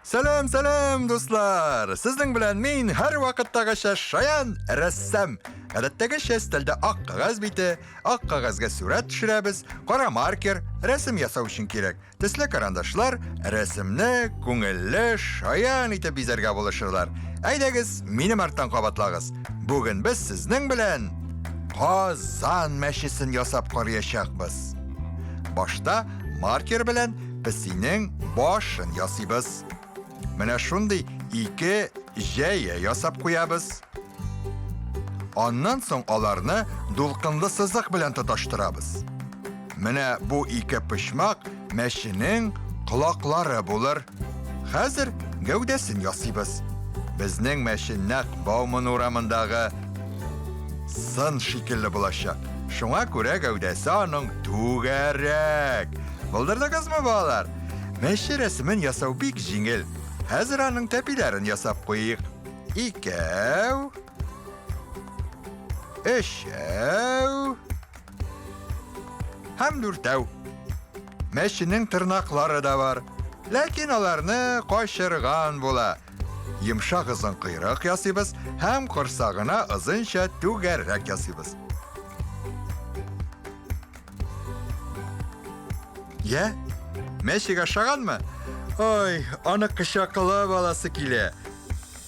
Сәлам, сәлам, дуслар! Сезнең белән мин һәрвакыттагыча шаян рәссам. Гадәттәгечә өстәлдә ак кәгазь бите, ак кәгазьгә сурәт төшерәбез, кара маркер, рәсем ясау өчен кирәк. Төсле карандашлар рәсемне күңелле, шаян итеп бизәргә булышырлар. Әйдәгез, минем арттан кабатлагыз. Бүген без сезнең белән Казан мәчесен ясап карыячакбыз. Башта маркер белән песинең башын ясыйбыз. Менә шундый ике җәя ясап куябыз. Аннан соң аларны дулкынлы сызык белән тоташтырабыз. Менә бу ике почмак мәченең колаклары булыр. Хәзер гәүдәсен ясыйбыз. Безнең мәче нәкъ Бауман урамындагы сын шикелле булачак. Шуңа күрә гәүдәсе аның түгәрәк. Булдырдыгызмы, балалар? Мәче рәсемен ясау бик җиңел. Хәзер аның тәпиләрен ясап куйыйк. Икәү. Өчәү. Һәм дүртәү. Мәченең тырнаклары да бар. Ләкин аларны качырган була. Йомшак озын койрык ясыйбыз һәм корсагына озынча түгәрәк ясыйбыз. Я, мәчек ашаганмы? Ой, аны кочаклап аласы килә.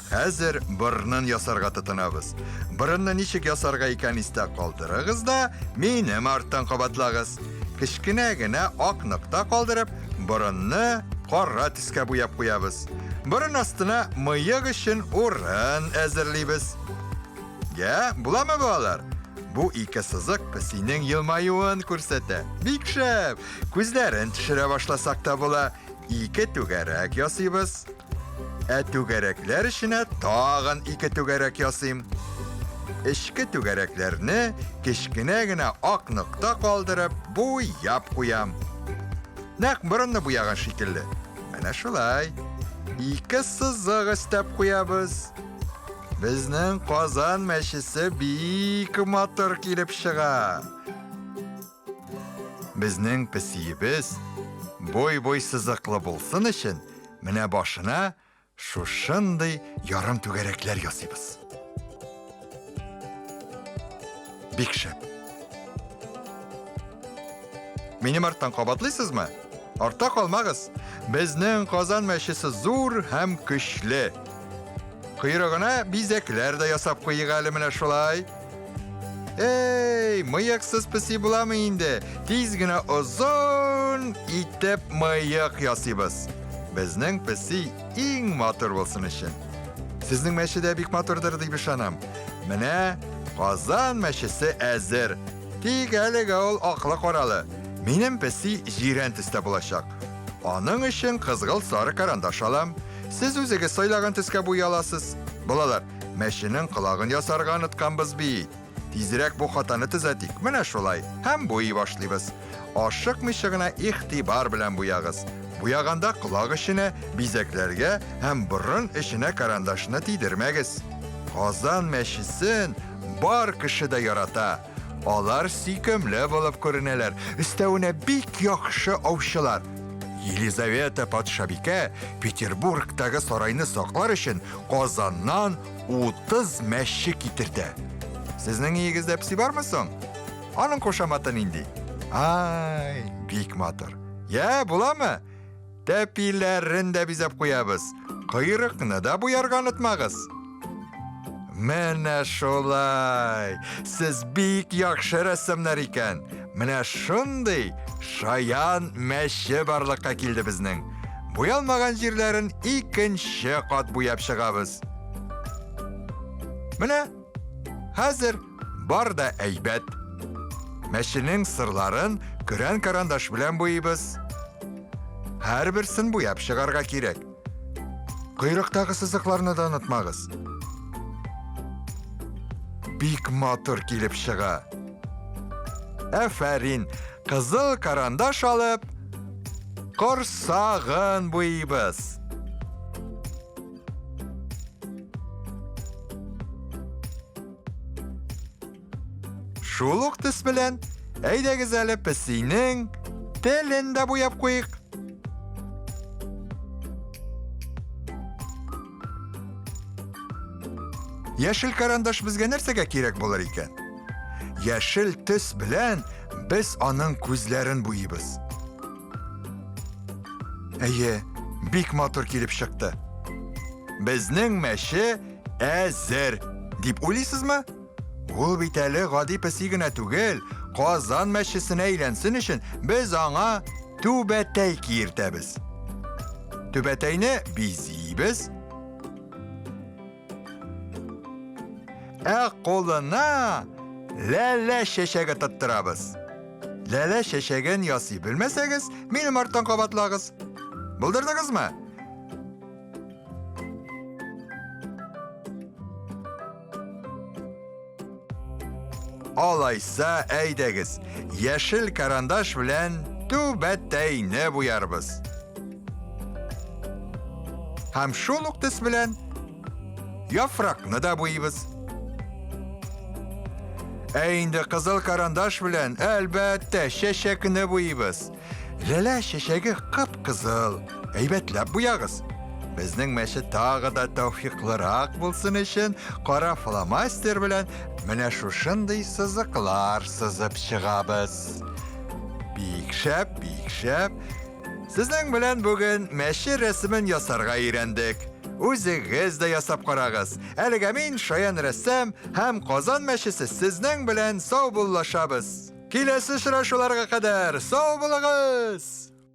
Хәзер борынын ясарга тотынабыз. Борынны ничек ясарга икән истә калдырыгыз да, минем арттан кабатлагыз. Кечкенә генә ак нокта калдырып, борынны кара төскә буяп куябыз. Борын астына мыек өчен урын әзерлибез. Я, буламы балалар? Бу ике сызык песинең елмаюын күрсәтә. Бик шәп! Күзләрен төшерә башласак та була. Ике түгәрәк ясыйбыз. Ә түгәрәкләр эченә тагын ике түгәрәк ясыйм. Эчке түгәрәкләрне кечкенә генә ак нокта калдырып буяп куям. Нәкъ борынны буяган шикелле. Менә шулай. Ике сызык өстәп куябыз. Безнең Казан мәчесе бик матур килеп чыга. Безнең песиебез буй-буй сызыклы булсын өчен, менә башына шушындый ярым түгәрәкләр ясыйбыз. Бик шәп. Минем арттан кабатлыйсызмы? Артта калмагыз. Безнең Казан мәчесе зур һәм көчле. Койрыгына бизәкләр дә ясап куйык әле менә шулай. Эй, мыексыз песи буламы инде? Тиз генә озын итеп мыек ясыйбыз. Безнең песи иң матур булсын өчен. Сезнең мәче дә бик матурдыр дип ышанам. Менә Казан мәчесе әзер. Тик әлегә ул аклы-каралы. Минем песи җирән төстә булачак. Аның өчен кызгылт сары карандаш алам. Сез үзегез сайлаган төскә буй аласыз. Балалар, мәченең колагын ясарга онытканбыз бит. Тизрәк бу хатаны төзәтик. Менә шулай. Һәм буйый башлыйбыз. Ашыкмыйча гына игътибар белән буягыз. Буяганда колак эченә, бизәкләргә һәм борын эченә карандашны тидермәгез. Казан мәчесен бар кеше дә ярата. Алар сөйкемле булып күренәләр, өстәвенә бик яхшы аучылар. Елизавета патшабикә Петербургтагы сарайны саклар өчен Казаннан 30 мәче китертә. Сезнең өегездә песи бармы соң? Аның кушаматы нинди? Ай, бик матур. Я, буламы? Тәпиләрен дә бизәп куябыз. Койрыкны да буярга онытмагыз. Менә шулай. Сез бик яхшы рәссамнар икән. Менә шундый шаян мәче барлыкка килде безнең. Буялмаган җирләрен икенче кат буяп чыгабыз. Менә хәзер бар да әйбәт. Мәченең сырларын көрән карандаш белән буйыбыз. Һәрберсен буяп чыгарга кирәк. Койрыктагы сызыкларны да онытмагыз. Бик матур килеп чыга. Әфәрин, кызыл карандаш алып, корсагын буйыбыз. Шул ук төс белән әйдәгез әле песинең телен дә буяп куйык. Яшел карандаш безгә нәрсәгә кирәк булыр икән? Яшел төс белән без аның күзләрен буйыбыз. Әйе, бик матур килеп чыкты. Безнең мәче әзер, дип уйлыйсызмы? Ул бит әле гади песи генә түгел, Казан мәчесенә әйләнсен өчен без аңа түбәтәй киертәбез. Түбәтәйне бизибез. Ә кулына ләлә чәчәге тоттырабыз. Ләлә чәчәген ясый белмәсәгез, минем арттан кабатлагыз. Булдырдыгызмы? Алайса, әйдәгез, яшел карандаш белән түбәтәйне буярбыз. Һәм шул ук төс белән яфракны да буйыбыз. Ә инде кызыл карандаш белән, әлбәттә, чәчәкне буйыбыз. Ләлә чәчәге кып-кызыл. Әйбәтләп буягыз. Безнең мәче тагы да тәүфиклырак булсын өчен кара фломастер белән менә шушындый сызыклар сызып чыгабыз. Бик шәп, бик шәп. Сезнең белән бүген мәче рәсемен ясарга өйрәндек. Үзегез дә ясап карагыз. Әлегә мин шаян рәссам һәм Казан мәчесе сезнең белән саубуллашабыз. Киләсе очрашуларга кадәр сау булыгыз!